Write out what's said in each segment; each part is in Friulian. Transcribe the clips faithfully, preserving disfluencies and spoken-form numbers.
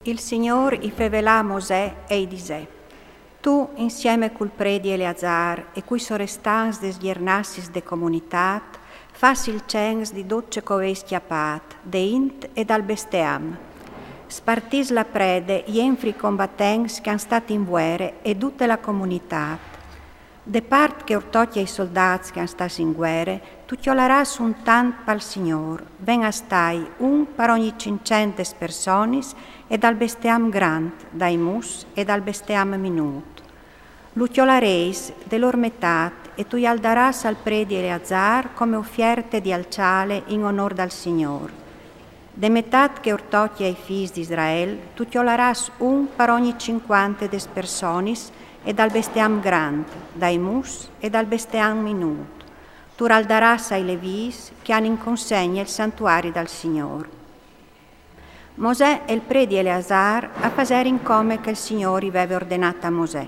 Il Signôr i fevelà a Mosè e i disè: Tu, insiemi cul predi Eleazar e cui sorestants des gjernassis de comunitât, fâs il cens di dut ce che o vês cjapât, de int e dal besteam. Spartìs la prede jenfri i combatents che a àn stât in vuere e dute la comunitât. De part che ur tocje ai soldâts che a àn stâts in vuere, tu cjolarâs un tant pal Signôr, ven a stâi un par ogni cinccent des personis e dal besteam grant, dai mus e dal besteam minût. Lu cjolarês de lôr metât e tu jal darâs al predi Eleazar come ufierte di alçale in onôr dal Signôr. De metât che ur tocje ai fîs di Israel, tu cjolarâs un par ogni cincuante des personis e dal besteam grant, dai mus e dal besteam minût. Tu ral darâs ai levîs che a àn in consegne il santuari dal Signôr. Mosè e il predi Eleazar a faserin come che il Signôr i veve ordenât a Mosè.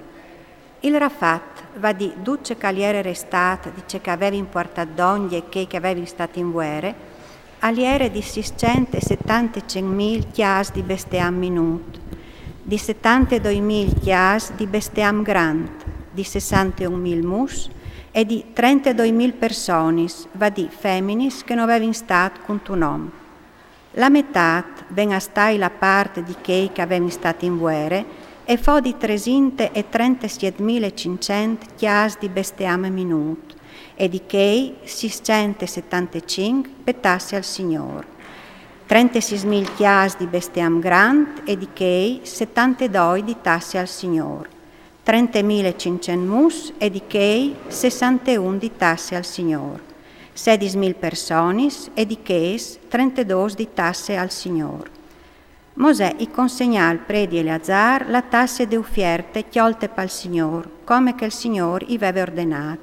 Il rafat, va dì dut ce che al jere restât di ce che a vevin puartât dongje chei che a vevin stât in vuere, al jere di sîscent e setantecinc mil cjâfs di besteam minût, di setantedoi mil cjâfs di besteam grant, di sessanteun mil mus e di trentedoi mil personis, va dì feminis che no vevin stât cuntun om. La metât ven a stâi la part di chei che a vevin stât in vuere e fo di tresinte e trentesiet mil e cinccent cjâfs di besteam minût, e di chei sîscent e setantecinc pe tasse al Signôr, trentesîs mil cjâfs di besteam grant e di chei setantedoi di tasse al Signôr, trente mil e cinccent mus e di chei sessanteun di tasse al Signôr, sedis mil personis e di chês trentedôs di tasse al Signôr. Mosè i consegnà al predi Eleazar la tasse de ufierte cjolte pal Signôr, come che il Signôr i veve ordenât.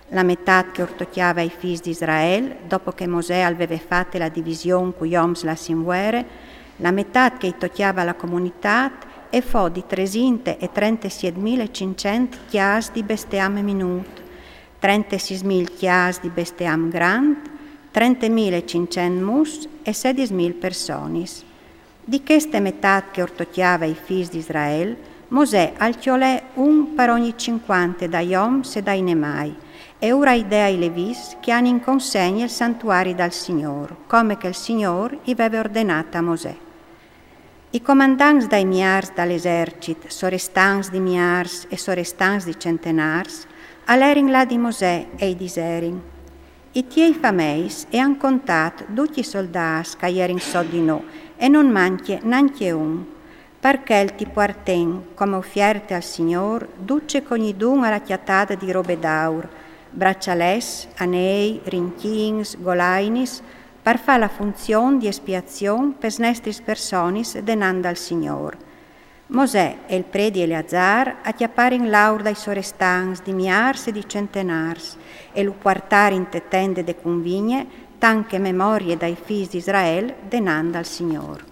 La metât che ur tocjave ai fîs di Israel, dopo che Mosè al veve fate la division cui oms lâts in vuere, la metât che i tocjave a la comunitât e fo di tresinte e trentesiet mil e cinccent cjâfs di besteam minût, trentesîs mil cjâfs di besteam grant, trente mil e cinccent mus e sedis mil personis. Di cheste metât che ur tocjave ai fîs di Israel, Mosè al cjolè un par ogni cincuante dai oms e dai nemâi, e ur ai dè ai levîs che a àn in consegne il santuari dal Signôr, come che il Signôr i veve ordenât a Mosè. I comandants dai miârs dal esercit, sorestants di miârs e sorestants di centenârs, a lerin là di Mosè e i diserin: I tiei fameis e àn contât ducj i soldâts che a jerin sot di nô, e no 'nd mancje nancje un. Par chel ti puartìn, come ufierte al Signôr, dut ce che ognidun al à cjatât di robe d'aur, braçalets, anei, rincjins, golainis, par fâ la funzion di espiazion pes nestris personis denant dal Signôr. Mosè e il predi Eleazar a cjaparin l'aur dai sorestants di miârs e di centenârs e lu puartarin te tende de cunvigne, tant che memorie dai fîs di Israel denant dal Signôr.